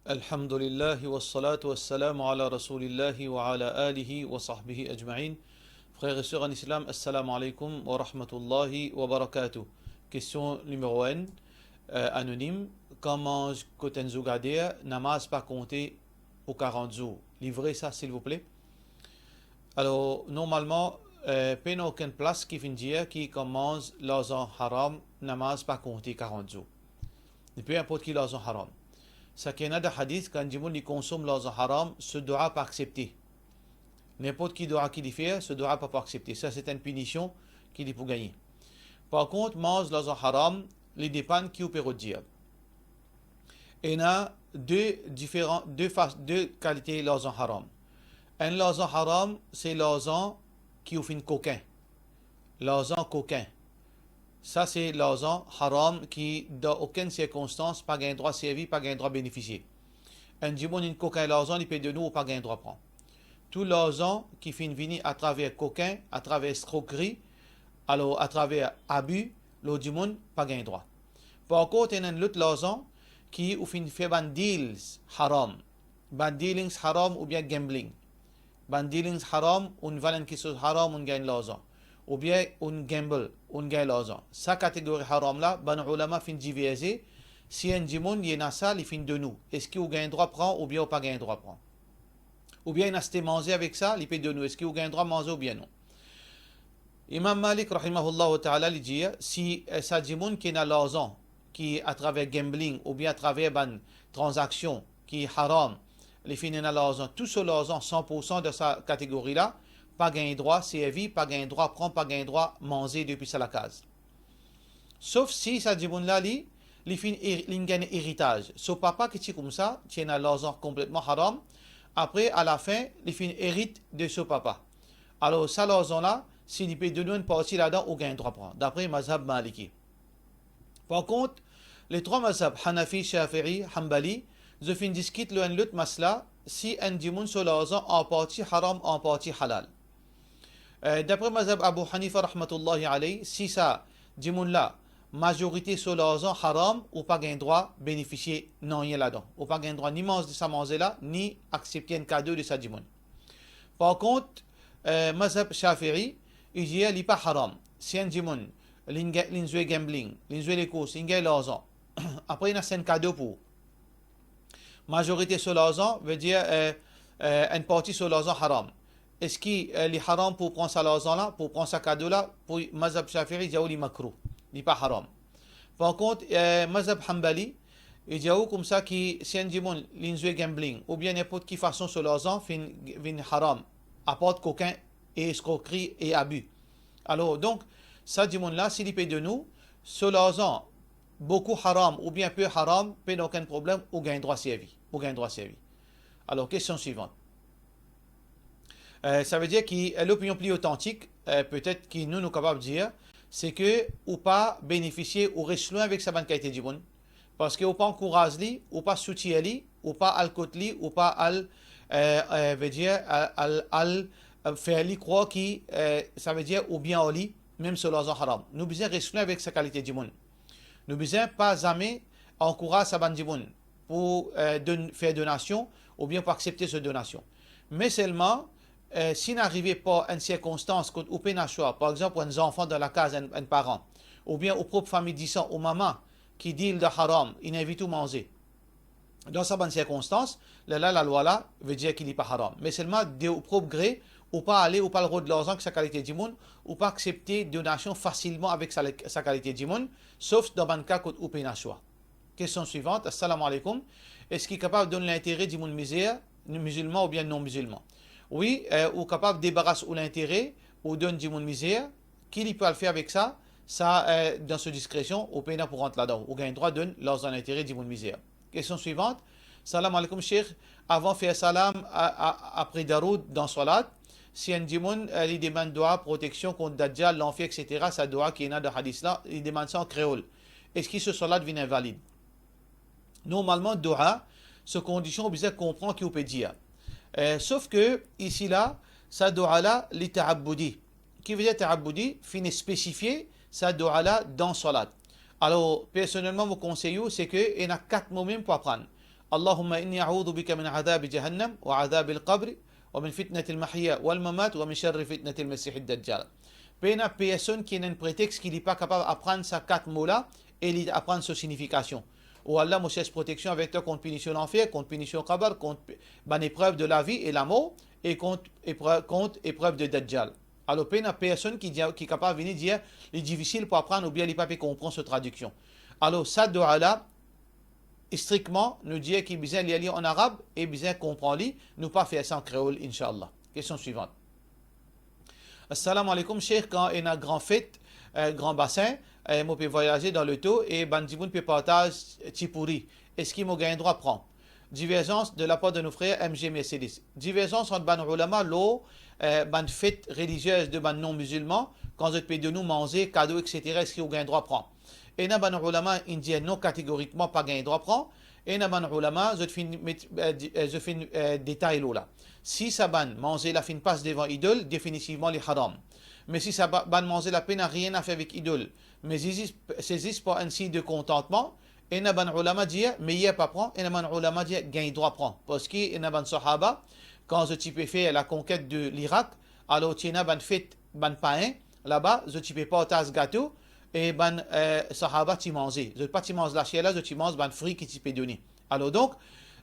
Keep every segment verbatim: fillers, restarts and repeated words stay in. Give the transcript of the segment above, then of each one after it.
Alhamdulillah, wassalatu wassalamu ala Rasulillahi wa ala alihi wa sahbihi ajma'in. Frères et sœurs en islam, assalamu alaikum wa rahmatullahi wa barakatuh. Kestion nimero enn, euh, anonim, kan manz kot enn zour gader, namaz pa konte pou karant zour. Li vre sa, silvouple? Alor, normalman, euh, pena okenn plas ki finn dir ki kan manz larzan haram, namaz pa konte karant zour. Ni pe inport ki larzan haram. Sa ki ena dan hadis, kan dimoun li konsom larzan haram, so dua pa aksepte. Ninport ki dua ki li fer, so dua pa pou aksepte. Sa se enn pinision ki li pou gagne. Par kont, manz larzan haram, li depann ki ou pe rod dir. Ena de diferan, de fas-, de kalite larzan haram. Enn larzan haram, se larzan ki ou finn kokin. Larzan kokin. Sa se larzan haram ki, dan okenn sirkonstans, pa gagn drwa servi, pa gagn drwa benefisie. Enn dimoun inn kokin larzan, li pe donn ou, ou pa gagn drwa pran. Tou larzan ki finn vini atraver kokin, atraver eskrokri, alor atraver abi lor dimoun, pa gagn drwa. Par kont, ena enn lot larzan ki ou finn fer bann deals haram, bann dealings haram oubien gambling. Bann dealings haram, ou'nn vann enn kiksoz haram, ou'nn gagn larzan. Oubien ou'nn gamble, ou'nn gagn larzan. Sa kategori haram la, bann oulama finn diverze, si enn dimoun li ena sa, li finn donn ou, eski ou gagn drwa pran oubien ou pa gagn drwa pran? Oubien inn aste manze avek sa, li pe donn ou, eski ou gagn drwa manze oubien non? Imam Malik, rahimahullahu ta'ala, li dir, si, eh, sa dimoun ki ena larzan, ki atraver gambling oubien atraver bann tranzaksion ki haram, li finn ena larzan, tou so larzan, san poursan dan sa kategori la, pa gagn drwa servi, pa gagn drwa pran, pa gagn drwa manze depi sa lakaz. Sof si sa dimoun la, li, li finn er-, li'nn gagn eritaz. So papa ki ti koumsa, ti ena larzan konpletman haram, apre, alafin, li finn erit de so papa. Alor, sa larzan la, si li pe donn ou enn parti ladan, ou gagn drwa pran, dapre mazhab Maliki. Par kont, le trwa mazhab, Hanafi, Shafi'i, Hanbali, zot finn diskit lor enn lot masla, si enn dimoun so larzan an parti haram, an parti halal. Eh, dapre mazhab Abu Hanifa, rahmatullahi alayh, si sa dimoun la, mazorite so larzan haram, ou pa gagn drwa benefisie nanye ladan. Ou pa gagn drwa ni manz de sa manze la, ni aksepte enn kado de sa dimoun. Par kont, eh, mazhab Shafi'i, li dir li pa haram. Si enn dimoun, li'nn ga-, li'nn zwe gambling, li'nn zwe lekours, li'nn gagn larzan, apre inn aste enn kado pou ou. Mazorite so larzan, vedir, eh, eh, enn parti so larzan haram. Eski, eh, li haram pou pran sa larzan la, pou pran sa kado la? Pou mazhab Shafi'i, dir ou li makrouh, li pa haram. Par kont, eh, mazhab Hanbali, li dir ou koumsa ki si enn dimoun li'nn zwe gambling, oubien ninport ki fason so larzan finn vinn haram, apart kokin e eskrokri e abi. Alor, donk, sa dimoun la, si li pe donn ou, so larzan, boukou haram oubien pe haram, pena okenn problem, ou gagn drwa servi. Ou gagn drwa servi. Alor, kestion swivan. Eh, savedir ki, eh, lopinion pli otantik, eh, petet ki nou, nou kapav dir, se ke ou pa benefisie, ou res lwin avek sa bann kalite dimoun, parski ou pa ankouraz li, ou pa soutir li, ou pa al kot li, ou pa al, eh, eh, vedir, al, al, al, eh, fer li krwar ki, eh, savedir ou bien ar li, mem so larzan haram. Nou bizin res lwin avek sa kalite dimoun. Nou bizin pa zame ankouraz sa bann dimoun pou, eh, donn, fer donasion oubien pou aksepte so donasion. Me selman, eh, si inn arive par enn sirkonstans kot ou pena swa, par exanp, ou enn zanfan dan lakaz enn, enn paran, oubien ou prop fami disan, ou mama ki deal dan haram, inn invit ou manze, dan sa bann sirkonstans, lerla lalwa la vedir ki li pa haram. Me selman de ou prop gre, ou pa ale, ou pa al rod larzan ek sa kalite dimoun, ou pa aksepte donasion fasilman avek sa, sa kalite dimoun, sof dan bann ka kot ou pena swa. Kestion swivan, assalamu alaikum. Eski kapav donn lintere dimoun mizer, mizilman oubien non mizilman? Wi, eh, ou kapav debaras ou lintere, ou donn dimoun mizer. Ki li pou al fer avek sa? Sa, eh, dan so diskresion, ou pena pou rant ladan. Ou gagn drwa donn larzan lintere dimoun mizer. Kestion swivan. Salam alaikum, Sheikh. Avan fer salam, a, a, apre daroud dan swalat, si enn dimoun, eh, li demann dua proteksion kont Dajjal, lanfer, et cetera, sa dua ki ena dan hadis la, li demann sa an kreol. Eski so swalat vinn invalid? Normalman, dua, so kondision, ou bizin konpran ki ou pe dir. Eh, sof ke, isi la, sa dua la, li ta'abboudi. Ki vedir ta'abboudi? Finn spesifie sa dua la dan swalat. Alor, personelman, mo konsey ou, se ke ena kat mo mem pou aprann. Allahumma inni a'udhu bika min adhabi jahannam wa adhabil qabri wa min fitnatil mahya wal mamat wa min sharri fitnatil masihid dajjal. Pena personn ki ena enn pretex ki li pa kapav aprann sa kat mo la e li aprann so signifikasion. O Allah, mo sers proteksion avek twa kont pinision lanfer, kont pinision kabar, kont bann eprev de lavi e lamor, e kont epre-, kont eprev de Dajjal. Alor, pena personn ki dir, ki kapav vini dir li difisil pou aprann oubien li pa pe konpran so tradiksion. Alor, sa doua la, strikman, nou dir ki bizin lir li an arab e bizin konpran li, nou pa fer sa an kreol, inshallah. Kestion swivant. Assalamu alaikum, Sheikh, kan ena gran fet, eh, Gran Basin, eh, mo pe vwayaze dan loto e bann dimoun pe partaz tipouri, eski mo gagn drwa pran? Diverzans de lapar de nou frer M G Mercedes. Diverzans ant bann oulama lor, eh, bann fet reliziez de bann non-mizilman, kan zot pe donn ou manze, kado, et cetera, eski ou gagn drwa pran? Ena bann oulama inn dir non, kategorikman pa gagn drwa pran. Ena bann oulama, zot finn met, eh, di-, eh, zot finn, eh, detay lor la. Si sa bann manze la finn pas devan idol, definitivman li haram. Me si sa ba-, bann manze la pena nanye a fer avek idol, me zis, se zis par enn sign de kontantman, ena bann oulama dir meyer pa pran, ena bann oulama dir gagn drwa pran. Parski ena bann sahaba, kan zot ti pe fer lakonket de Lirak, alor ti ena bann fet, bann payin, laba, zot ti pe partaz gato, e bann, eh, sahaba ti manze. Zot pa ti manz laser la, zot ti manz bann fri ki ti pe done. Alor donk,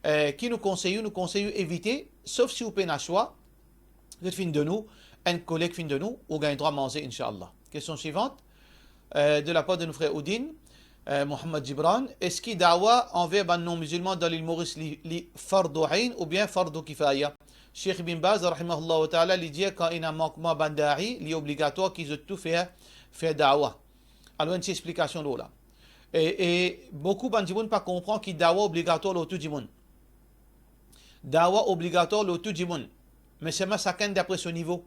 eh, ki nou konsey ou, nou konsey ou evite, sof si ou pena swa, zot finn donn ou, enn koleg finn donn ou, ou gagn drwa manze, inshallah. Kestion swivant, eh, de lapar de nou frer Oudin, eh, Mohammad Gibran, eski dawa anver bann non-mizilman dan Lil Moris li, li fardo ayn oubien fardo kifaya? Sheikh Ibn Baz, rahimahullahu taala, li dir kan ena mankman bann da'i, li obligatwar ki zot tou fer, fer dawa. Alor, enn ti explikasion lor la. E, e boukou bann dimoun pa konpran ki dawa obligatwar lor tou dimoun. Dawa obligatwar lor tou dimoun, me selman sakenn dapre so nivo.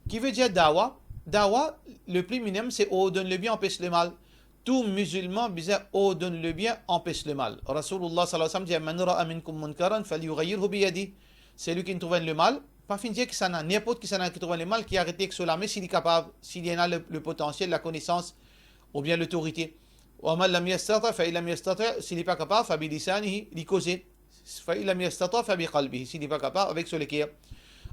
Ki vedir dawa? Dawa, le pli minimem, se ordonn lebien, anpes lemal. Tou mizilman bizin ordonn lebien, anpes lemal. Rasoulullah sallallahu alayhi wa sallam dir, "Man ra'a minkum munkaran falyughayyirhu biyadih." Selwi ki trouv enn lemal, pa finn dir kisannla, ninport kisannla ki trouv enn lemal, ki aret ek so lame si li kapav, si li ena le, le potansiel, lakonesans oubien lotorite. Wa man lam yastati, fa in lam yastati, si li pa kapav, fa bilisanihi, li koze. Fa in lam yastati, fa biqalbihi, si li pa kapav, avek so leker.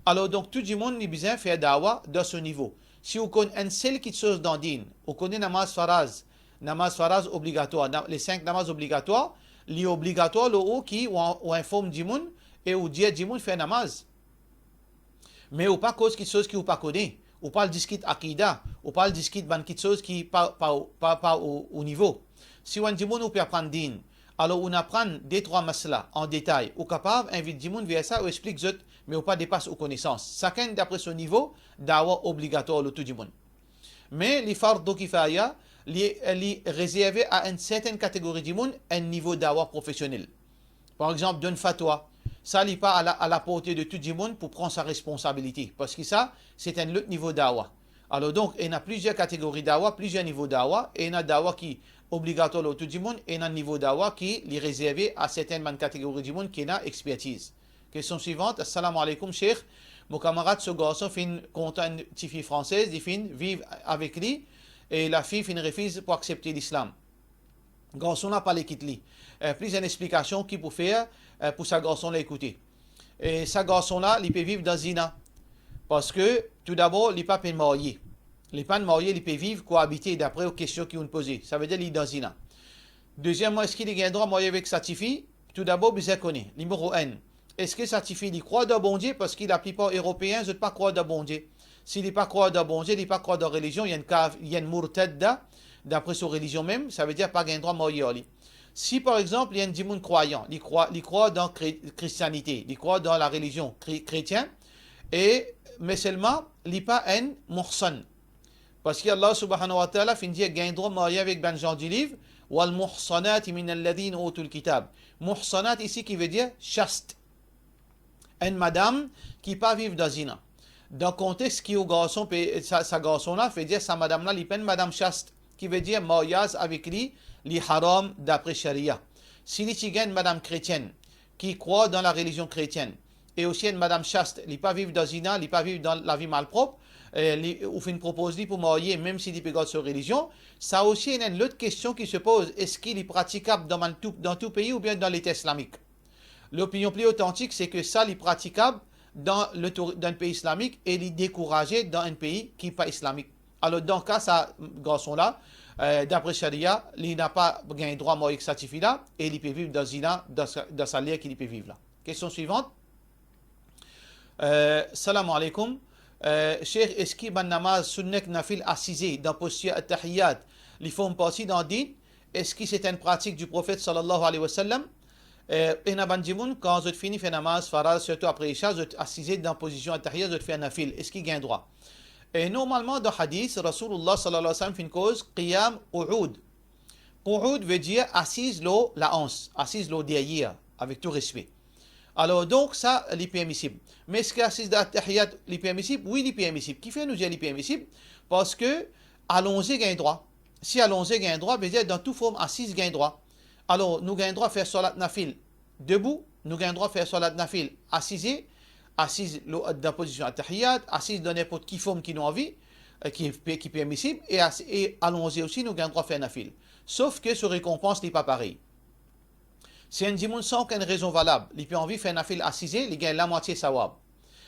Alor donk, tou dimoun li bizin fer dawa dan so nivo. Si ou konn enn sel kitsoz dan din, ou kone namaz faraz, namaz faraz obligatwar, na-, le sink namaz obligatwar, li obligatwar lor ou ki ou an-, ou inform dimoun e ou dir dimoun fer namaz. Me ou pa koz kitsoz ki ou pa kone, ou pa al diskit akida, ou pa al diskit bann kitsoz ki pa, pa, pa, pa ou, ou nivo. Si ou enn dimoun ou pe aprann din, alor ou aprann de trwa masala an detay, ou kapav invit dimoun ver sa, ou explik zot, me ou pa depas ou konesans. Sakenn dapre so nivo, dawa obligatwar lor tou dimoun. Me li fardo kifaya, li, li rezerve a enn sertenn kategori dimoun, enn nivo dawa profesionel. Par exanp, donn fatwa. Sa li pa a la, a laporte de tou dimoun pou pran sa responsabilite, parski sa, se enn lot nivo dawa. Alor donk, ena plizier kategori dawa, plizier nivo dawa, ena dawa ki obligatwar lor tou dimoun, ena nivo dawa ki li rezerve a sertenn bann kategori dimoun ki ena expertiz. Kestion swivant. Assalamu alaikum, Sheikh. Mo kamarad, so garson finn kontan enn tifi fransez, li finn viv avek li, e lafi finn refiz pou aksepte Lislam. Garson la pa le kit li. Eh, plis enn explikasion ki pou fer, eh, pou sa garson la ekoute. E sa garson la, li pe viv dan zina. Parski, toudabor, li pa pe marye. Li pa marye, li pe viv, koabite, dapre ou kestion ki ou'nn poze. Savedir li dan zina. Deziem, eski li gagn drwa marye avek sa tifi? Toudabor, bizin kone. Nimero enn, eski sa tifi, li krwar dan Bondie? Parski laplipar Eropeen, zot pa krwar dan Bondie. Si li pa krwar dan Bondie, li pa krwar dan relizion, li enn kaf-, li enn murtadda, dapre so relizion mem, savedir pa gagn drwa marye ar li. Si, par exanp, li enn dimoun krwayan, li krwar, li krwar dan kre-, kristianite, li krwar dan larelizion kre-, kretien, e, me selman, li pa enn muhsan. Parski Allah subhanahu wa ta'ala finn dir gagn drwa marye avek bann zan diliv, "Wal muhsanati minal ladhina utul kitab." Muhsanat isi ki vedir chast. Enn madam ki pa viv dan zina. Dan kontex ki ou garson pe, sa, sa garson la, vedir sa madam la, li pa enn madam chast, ki vedir maryaz avek li, li haram dapre sharia. Si li ti gagn madam kretienn, ki krwar dan larelizion kretienn, e osi enn madam chast, li pa viv dan zina, li pa viv dan lavi malprop, eh, li, ou finn propoz li pou marye, mem si li pe gard so relizion, sa osi ena enn lot kestion ki se poz, eski li pratikab dan bann tou, dan tou pei oubien dan Leta Islamik? Lopinion pli otantik, se ke sa li pratikab dan le tour-, dan enn pei islamik e li dekouraze dan enn pei ki pa islamik. Alor, dan ka sa garson la, eh, dapre sharia, li napa gagn drwa marye ek sa tifi la e li pe viv dan zina, dan sa, dan sa ler ki li pe viv la. Kestion swivant. Eh, salam aleykoum. Eh, Sheikh, eski bann namaz sunna ek nafil asize dan postir attahiyat, li form parti dan din? Eski se enn pratik di Profet sallallahu alayhi wa sallam? Eh, ena bann dimoun, kan zot fini fer namaz faraz, sirtou apre Isha, zot asize dan pozision attahiyat, zot fer nafil. Eski gagn drwa? E normalman, dan hadis, Rasoulullah sallallahu alayhi wa sallam finn koz qiyam qu'ud. Qu'ud vedir asiz lor laans, asiz lor deryer, avek tou respe. Alor, donk, sa, li permisib. Me eski asiz dan attahiyat, li permisib? Wi, li permisib. Kifer nou dir li permisib? Parski alonze gagn drwa. Si alonze gagn drwa, vedir dan tou form asiz gagn drwa. Alor, nou gagn drwa fer salat nafil debou, nou gagn drwa fer salat nafil asize, asiz lo-, dan pozision attahiyat, asiz dan ninport ki form ki nou anvi, eh, ki, ki permisib, e as-, e alonze osi, nou gagn drwa fer nafil. Sof ke so rekonpans li pa parey. Si enn dimoun san okenn rezon valab, li pe anvi fer nafil asize, li gagn lamwatie sawab.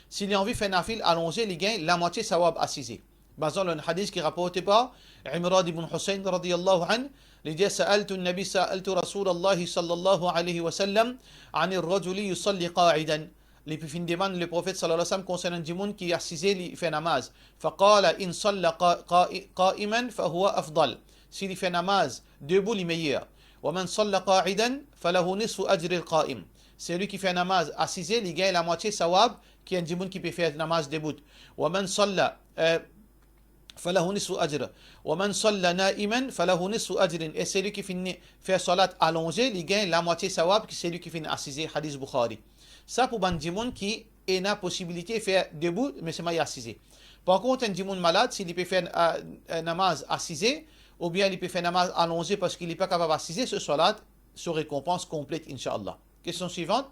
Si li anvi fer nafil alonze, li gagn lamwatie sawab asize. Bazan lor enn hadis ki raporte par Imran ibn Husayn radiyallahu anhu, li dir, "Sa'altu an-Nabi, sa'altu Rasulallahi sallallahu alayhi wa sallam, anir rajuli yusalli qa'idan." Li pe finn demann Leprofet sallallahu alayhi wa sallam konsernan dimoun ki asize li fer namaz. Faqala, "In salla qa-, qa-, qa'iman fahuwa afdal." Si li fer namaz debou, li meyer. "Wa man salla qa'idan falahu nisfu ajril qa'im." Selwi ki fer namaz asize, li gagn lamwatie sawab ki enn dimoun ki pe fer namaz debout. "Wa man salla, eh, falahu nisfu ajr. Wa man salla na'iman falahu nisfu ajrin." E selwi ki finn fer salat alonze, li gagn lamwatie sawab ki selwi ki finn asize. Hadis Bukhari. Sa pou bann dimoun ki ena posibilite fer debout, me selman li asize. Par kont, enn dimoun malad, si li pe fer, eh, eh, namaz asize, oubien li pe fer namaz alonze parski li pa kapav asize, so salat, so rekonpans konplet, inshallah. Kestion swivant.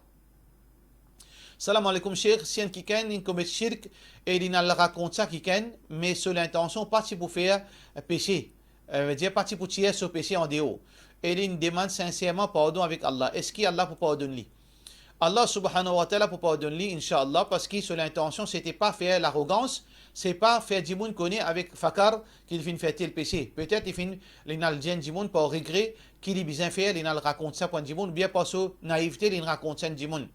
Salam aleykoum, Sheikh. Si enn kikenn inn komet shirk e li'nn al rakont sa kikenn, me so lintansion pa ti pou fer pese, eh, vedir pa ti pou tir so pese andeor, e li'nn demann sinserman pardon avek Allah, eski Allah pou pardonn li? Allah subhanahu wa ta'ala pou pardonn li, inshallah, parski so lintansion, se te pa fer larogans, se pa fer dimoun kone avek fakar ki li finn fer tel pese. Petet li finn, li'nn al dir enn dimoun par regre ki li bizin fer, li'nn al rakont sa pou enn dimoun, oubien par so naivte, li'nn rakont sa enn dimoun.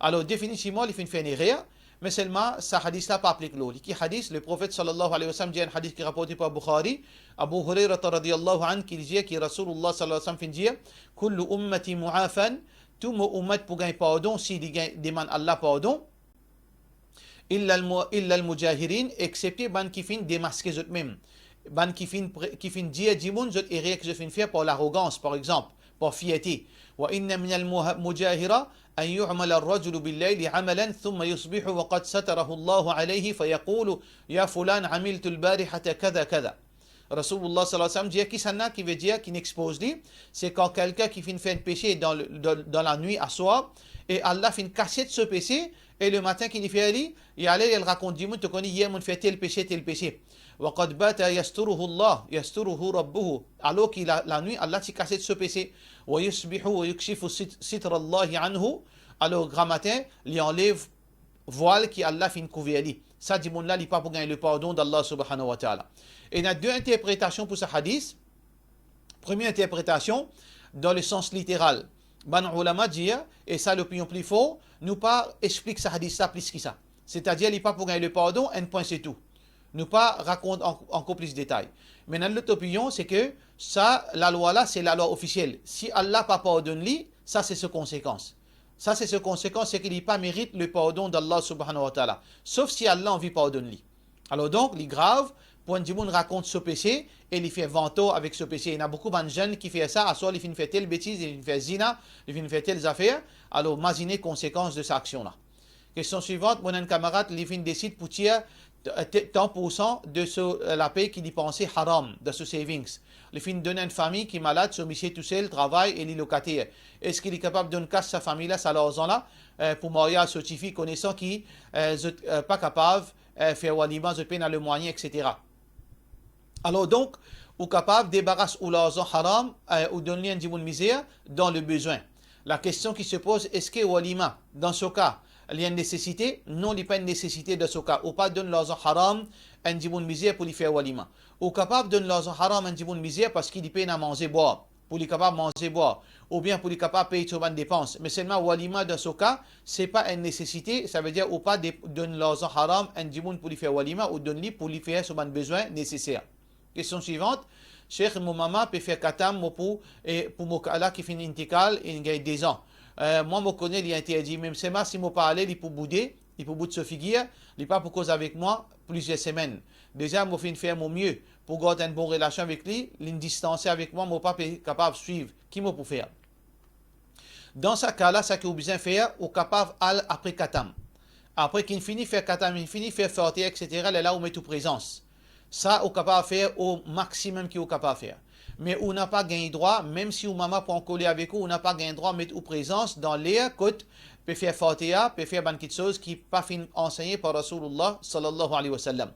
Alor, definitivman, li finn fer enn erer, me selman, sa hadis la pa aplik lor li. Ki hadis? Leprofet sallallahu alayhi wa sallam dir, enn hadis ki raporte par Bukhari, Abu Hurairah radiyallahu anhu, ki li dir, ki Rasoulullah sallallahu alayhi wa sallam finn dir, "Kullu ummati mu'afan", tou mo oumat pou gagn pardon si li gagn demann Allah pardon, illa al-mu-, illa al-mujahirin, exsepte bann ki finn demaske zot mem, bann ki finn pre-, ki finn dir dimoun zot erer ki zot finn fer par larogans, par exanp, par fierte. "Wa inna min al-muha-, mujahira an yu'mala ar-rajulu bil-layli amalan thumma yusbihu wa qad satarahu Allahu alayhi fa yaqulu, ya fulan, amiltu al-barihata kadha kadha." Rasoulullah sallallahu alayhi wa sallam dir, kisannla ki vedir ki'nn expoz li, se kan kelkenn ki finn fer enn pese dan le, dan, dan lanwit aswar, e Allah finn kasiet so pese, e lematin ki li fer li, li ale, li al rakont dimoun, to kone yer mo'nn fer tel pese, tel pese. Wa qad bata yasturuhu Allah, yasturuhu rabbuhu. Alor ki la, lanwit, Allah ti kasiet so pese. Wa yusbihu wa yukshifu sit-, sitra Allahi anhu. Alor gramatin, li anlev vwal ki Allah finn kouver li. Sa dimoun la, li pa pou gagn le pardon d'Allah subhanahu wa ta'ala. Ena de interpretasion pou sa hadis. Premie interpretasion, dan le sans literal. Bann oulama dir, e sa lopinion pli for, nou pa explik sa hadis la plis ki sa. Setadir, li pa pou gagn le pardon, enn pwin se tou. Nou pa rakont an-, ankor plis detay. Me ena lot lopinion, se ke sa lalwa la, se lalwa ofisiel. Si Allah pa pardonn li, sa se so konsekans. Sa se so konsekans, se ki li pa merit le pardon d'Allah subhanahu wa ta'ala. Sof si Allah anvi pardonn li. Alor donk, li grav pou enn dimoun rakont so pese e li fer vantor avek so pese. Ena boukou bann zenn ki fer sa, aswar li finn fer tel betiz, li finn fer zina, li finn fer tel zafer. Alor, mazine konsekans de sa aksion la. Kestion swivant, mo ena enn kamarad, li finn desid pou tir t-, t-, tan poursan de so, eh, lapey ki li panse haram dan so savings. Li finn donn enn fami ki malad, so misie tousel travay e li lokater. Eski li kapav donn kas sa fami la sa larzan la, eh, pou maryaz so tifi, konesan ki, eh, zot, eh, pa kapav, eh, fer walima, zot pena lemwayin, et cetera. Alor donk, ou kapav debaras ou larzan haram, eh, ou donn li enn dimoun mizer dan le bezwin. La question qui se pose, eski walima, dan so ka, li enn nesesite? Non, li pa enn nesesite dan so ka. Ou pa donn larzan haram enn dimoun mizer pou li fer walima. Ou kapav donn larzan haram enn dimoun mizer parski li pena manze bwar, pou li kapav manze bwar, oubien pou li kapav pey so bann depans. Me selman walima dan so ka, se pa enn nesesite, savedir ou pa de-, donn larzan haram enn dimoun pou li fer walima, ou donn li pou li fer so bann bezwin neseser. Kestion swivant, Sheikh, mo mama pe fer khatam, mo pou, e pou mo ka la ki finn intikal, inn gagn de zan. Eh, mwa mo kone li interdi, me selman si mo pa ale, li pou boude, li pou boud so figir, li pa pou koz avek mwa plizier semenn. Deza, mo finn fer mo mie pou gard enn bon relasion avek li, linn distanse avek mwa, mo pa pe kapav swiv. Ki mo pou fer? Dan sa ka la, sa ki ou bizin fer, ou kapav al apre khatam. Apre ki'nn fini fer khatam, inn fini fer Fatiha, et cetera, lerla ou met ou prezans. Sa ou kapav fer o maximum ki ou kapav fer. Me ou napa gagn drwa, mem si ou mama pou ankoler avek ou, ou napa gagn drwa met ou prezans dan ler kot pe fer Fatiha, pe fer bann kiksoz ki pa finn ansegne par Rasoulullah sallallahu alayhi wa sallam.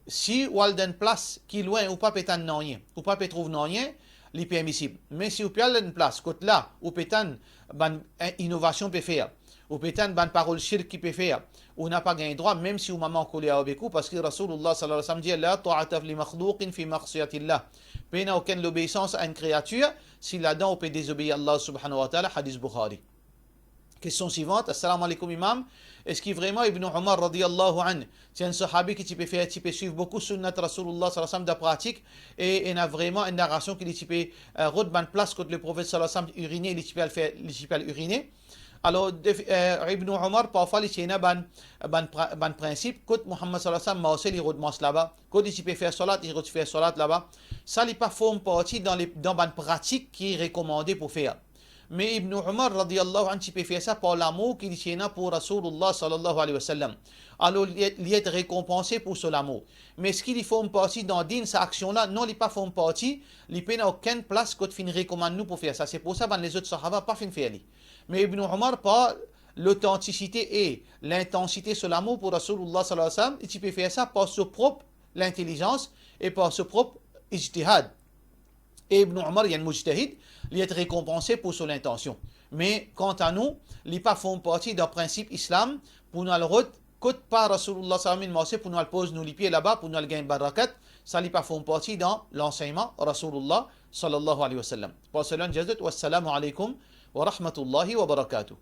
Si ou al dan enn plas ki lwin, ou pa pe tann nanye, ou pa pe trouv nanye, li permisib. Me si ou pe al dan enn plas kot la ou pe tann bann, eh, inovasion pe fer, ou pe tann bann parol shirk ki pe fer, ou napa gagn drwa, mem si ou mama ankoler avek ou, parski Rasoulullah sallallahu alayhi wa sallam dir, "La ta'ata li makhlouqin fi ma'siyatillah." Pena okenn lobeisans a enn kreatir si ladan ou pe dezobeir Allah subhanahu wa ta'ala, hadis Bukhari. Kestion swivant, Assalamu alaykum Imam, eski vreman Ibn Umar radiyallahu anhu ti enn sahabi ki ti pe fer, ti pe swiv boukou sunnat Rasoulullah sallallahu alayhi wa sallam dan pratik, e ena vreman enn narasion ki li ti pe, eh, rod bann plas kot Leprofet sallallahu alayhi wa sallam irine, li ti pe al fer, li ti pe al irine? Alor, def-, eh, Ibn Umar, parfwa li ti ena bann, bann pra-, bann prinsip, kot Muhammad sallallahu alayhi wa sallam marse, li rod mars laba, kot li ti pe fer salat, li rod fer salat laba. Sa li pa form parti dan le, dan bann pratik ki rekomande pou fer. Me Ibn Umar radiyallahu anhu ti pe fer sa par lamour ki li ti ena pou Rasoulullah sallallahu alayhi wa sallam. Alor, li et, li et rekonpanse pou so lamour. Me eski li form parti dan din, sa aksion la? Non, li pa form parti, li pena okenn plas kot finn rekomann nou pou fer sa. Se pou sa bann lezot sahaba pa finn fer li. Me Ibn Umar, par lotantisite e lintansite so lamour pou Rasoulullah sallallahu alayhi wa sallam, li ti pe fer sa par so prop lintelizans e par so prop ijtihad. E Ibn Umar, li enn mujtahid, li et rekonpanse pou so lintansion. Me kanta nou, li pa form parti dan prinsip Islam pou nou al rod kot pa Rasoulullah sallallahu alayhi wa sallam inn marse, pou nou al poz nou lipie laba, pou nou al gagn barakat, sa li pa form parti dan lansegnman Rasoulullah sallallahu alayhi wa sallam. Par sela, jazet, wassalamu alaykum wa rahmatullahi wa barakatuh.